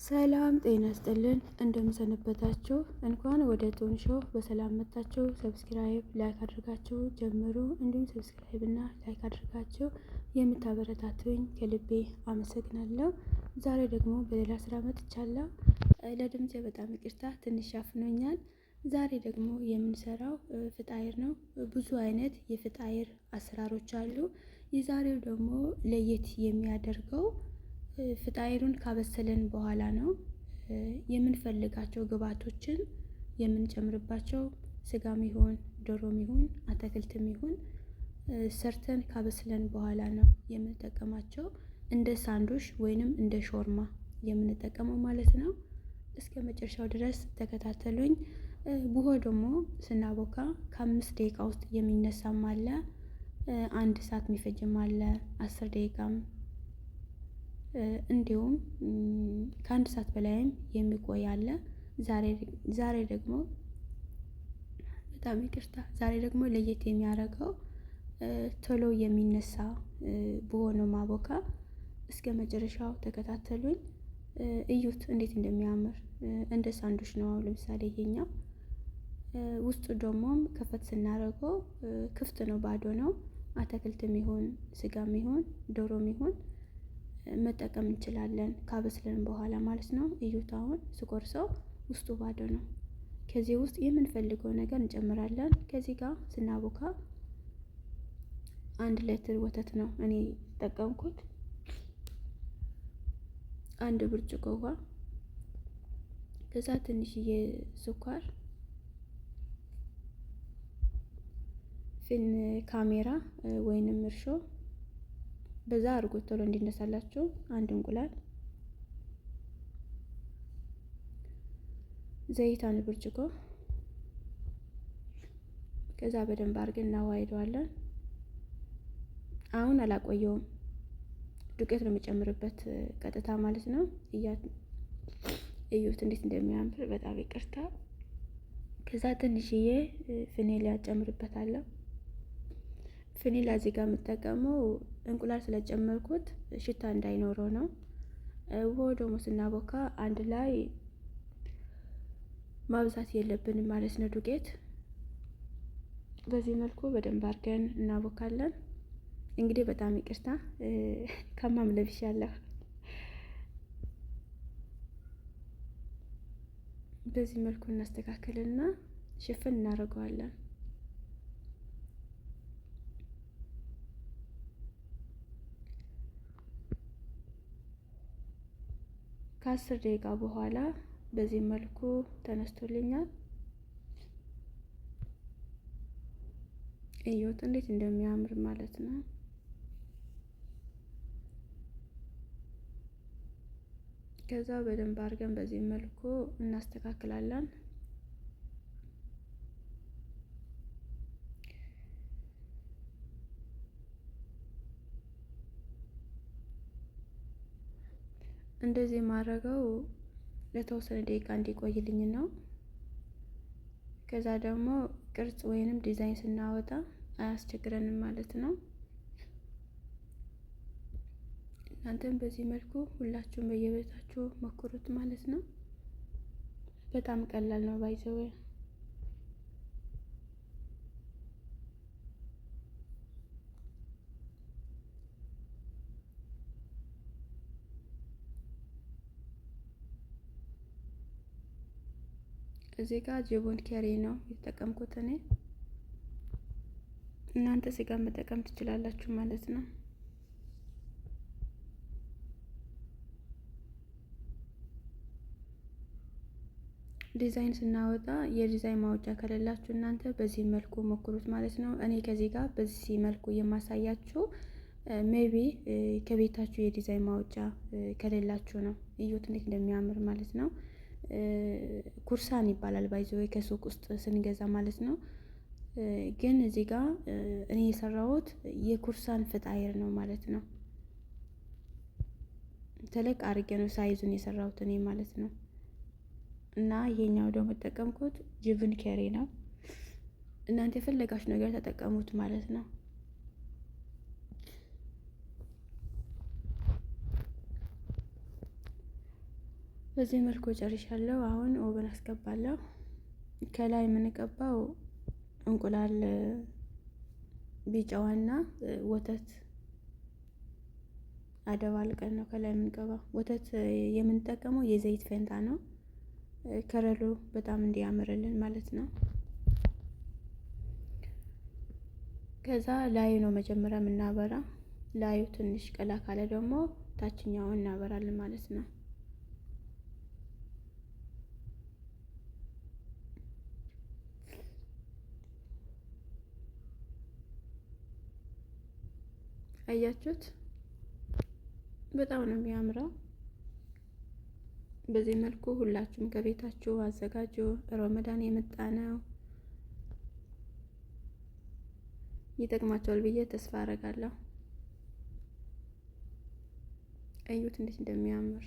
ሰላም ጤና ይስጥልን፣ እንደምሰነበታችሁ። እንኳን ወደ ቶን ሾው በሰላም መጣችሁ። Subscribe like አድርጋችሁ ጀምሩ። እንዲሁም subscribe እና like አድርጋችሁ የምታበረታቱኝ ከልቤ አመሰግናለሁ። ዛሬ ደግሞ በሌላ ስራ መጥቻለሁ። ለድምፄ በጣም ይቅርታ፣ ትንሽ አፍኖኛል። ዛሬ ደግሞ የምንሰራው فطاير ነው። ብዙ አይነት የ فطاير አሰራሮች አሉ። የዛሬው ደግሞ ለየት የሚያደርገው فطاير ኡን ካበሰልን በኋላ ነው የምንፈልጋቸው ግብአቶችን የምንጨምርባቸው። ስጋም ይሁን ዶሮም ይሁን አትክልትም ይሁን ሰርተን ካበስለን በኋላ ነው የምንጠቀማቸው። እንደ ሳንዱሽ ወይንም እንደ ሾርማ የምንጠቀመው ማለት ነው። እስከ መጨረሻው ድረስ ተከታተሉኝ። ቡሆ ደግሞ ስናቦካ ከ5 ደቂቃ ውስጥ የሚነሳም አለ፣ 1 ሰዓት የሚፈጅም አለ፣ 10 ደቂቃም እንዲሁም ከ1 ሰዓት በላይም የሚቆይ አለ። ዛሬ ደግሞ በጣም ይቅርታ፣ ዛሬ ደግሞ ለየት የሚያደርገው ቶሎ የሚነሳ በሆነው ማቦካ። እስከ መጨረሻው ተከታተሉኝ። እዩት እንዴት እንደሚያምር እንደ ሳንዱች ነው። ለምሳሌ ይሄኛው ውስጡ ደግሞ ከፈት ስናደርገው ክፍት ነው፣ ባዶ ነው። አትክልትም ይሁን ስጋም ይሁን ዶሮም ይሁን መጠቀም እንችላለን ካበስለን በኋላ ማለት ነው። እዩት አሁን ስቆርሰው ውስጡ ባዶ ነው። ከዚህ ውስጥ የምንፈልገው ነገር እንጨምራለን። ከዚህ ጋር ስናቦካ 1 ሊትር ወተት ነው እኔ የተጠቀምኩት፣ 1 ብርጭቆ ውሃ፣ ከዛ ትንሽዬ ስኳር፣ ፊን خميرة ወይንም እርሾ በዛ አድርጎ ቶሎ እንዲነሳላችሁ፣ አንድ እንቁላል፣ ዘይት 1 ብርጭቆ። ከዛ በደንብ አድርገን እናዋሂደዋለን። አሁን አላቆየውም፣ ዱቄት ነው የምጨምርበት ቀጥታ ማለት ነው። እዩት እንዴት እንደሚያምር፣ በጣም ይቅርታ። ከዛ ትንሽዬ ቫኒላ ጨምርበታለሁ። ቫኒላ እዚህ ጋር የምጠቀመው እንቁላል ስለጨመርኩት ሽታ እንዳይኖረው ነው። ውሃ ደግሞ ስናቦካ አንድ ላይ ማብዛት የለብንም ማለት ነው። ዱቄት በዚህ መልኩ በደንብ አድርገን እናቦካለን። እንግዲህ በጣም ይቅርታ ከማም ለብሻለሁ። በዚህ መልኩ እናስተካክልና ሽፍን እናደርገዋለን። ከ10 ደቂቃ በኋላ በዚህ መልኩ ተነስቶልኛል። እዩት እንዴት እንደሚያምር ማለት ነው። ከዛ በደንብ አድርገን በዚህ መልኩ እናስተካክላለን። እንደዚህ የማደርገው ለተወሰነ ደቂቃ እንዲቆይልኝ ነው። ከዛ ደግሞ ቅርጽ ወይንም ዲዛይን ስናወጣ አያስቸግረንም ማለት ነው። እናንተም በዚህ መልኩ ሁላችሁም በየቤታችሁ ሞክሩት ማለት ነው። በጣም ቀላል ነው by the way። እዚህ ጋር جبن ኬሪ ነው የተጠቀምኩት እኔ። እናንተ ስጋ መጠቀም ትችላላችሁ ማለት ነው። ዲዛይን ስናወጣ የዲዛይን ማውጫ ከሌላችሁ እናንተ በዚህ መልኩ ሞክሩት ማለት ነው። እኔ ከዚህ ጋር በዚህ መልኩ የማሳያችሁ maybe ከቤታችሁ የዲዛይን ማውጫ ከሌላችሁ ነው። እዩት እንዴት እንደሚያምር ማለት ነው። croissant ይባላል by the way ከሱቅ ውስጥ ስንገዛ ማለት ነው። ግን እዚህ ጋር እኔ የሰራሁት የ croissant فطاير ነው ማለት ነው። ተለቅ አድርጌ ነው size ኡን የሰራሁት እኔ ማለት ነው። እና ይሄኛው ደግሞ የተጠቀምኩት جبن ኬሪ ነው። እናንተ የፈለጋችሁ ነገር ተጠቀሙት ማለት ነው። በዚህ መልኩ ጨርሻለሁ። አሁን oven አስገባለሁ። ከላይ የምንቀባው እንቁላል ቢጫዋና ወተት አደባልቀን ነው ከላይ የምንቀባው። ወተት የምንጠቀመው የዘይት ፈንታ ነው። ከለሩ በጣም እንዲያምርልን ማለት ነው። ከዛ ላዩ ነው መጀመሪያ የምናበራ። ላዩ ትንሽ ቀላ ካለ ደግሞ ታችኛውን እናበራለን ማለት ነው። አያችሁት? በጣም ነው የሚያምረው። በዚህ መልኩ ሁላችሁም ከቤታችሁ አዘጋጁ። ረመዳን የመጣ ነው፣ ይጠቅማቸዋል ብዬ ተስፋ አረጋለሁ። እዩት እንዴት እንደሚያምር።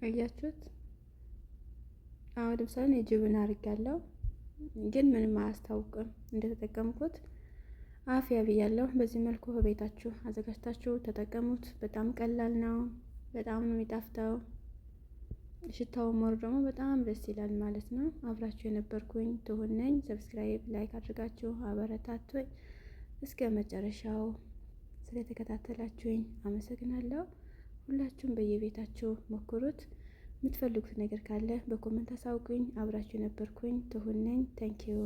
አያችሁት? አሁን ለምሳሌ ጅብን አድርጋለሁ፣ ግን ምንም አያስታውቅም እንደተጠቀምኩት። አፍያ ብያለሁ። በዚህ መልኩ በቤታችሁ አዘጋጅታችሁ ተጠቀሙት። በጣም ቀላል ነው። በጣም ነው የሚጣፍጠው። ሽታው ሞር ደግሞ በጣም ደስ ይላል ማለት ነው። አብራችሁ የነበርኩኝ ትሁን ነኝ። Subscribe፣ like አድርጋችሁ አበረታቱኝ። እስከ መጨረሻው ስለተከታተላችሁኝ አመሰግናለሁ። ሁላችሁም በየቤታችሁ ሞክሩት። የምትፈልጉት ነገር ካለ በ comment አሳውቁኝ። አብራችሁ የነበርኩኝ ትሁን ነኝ። Thank you.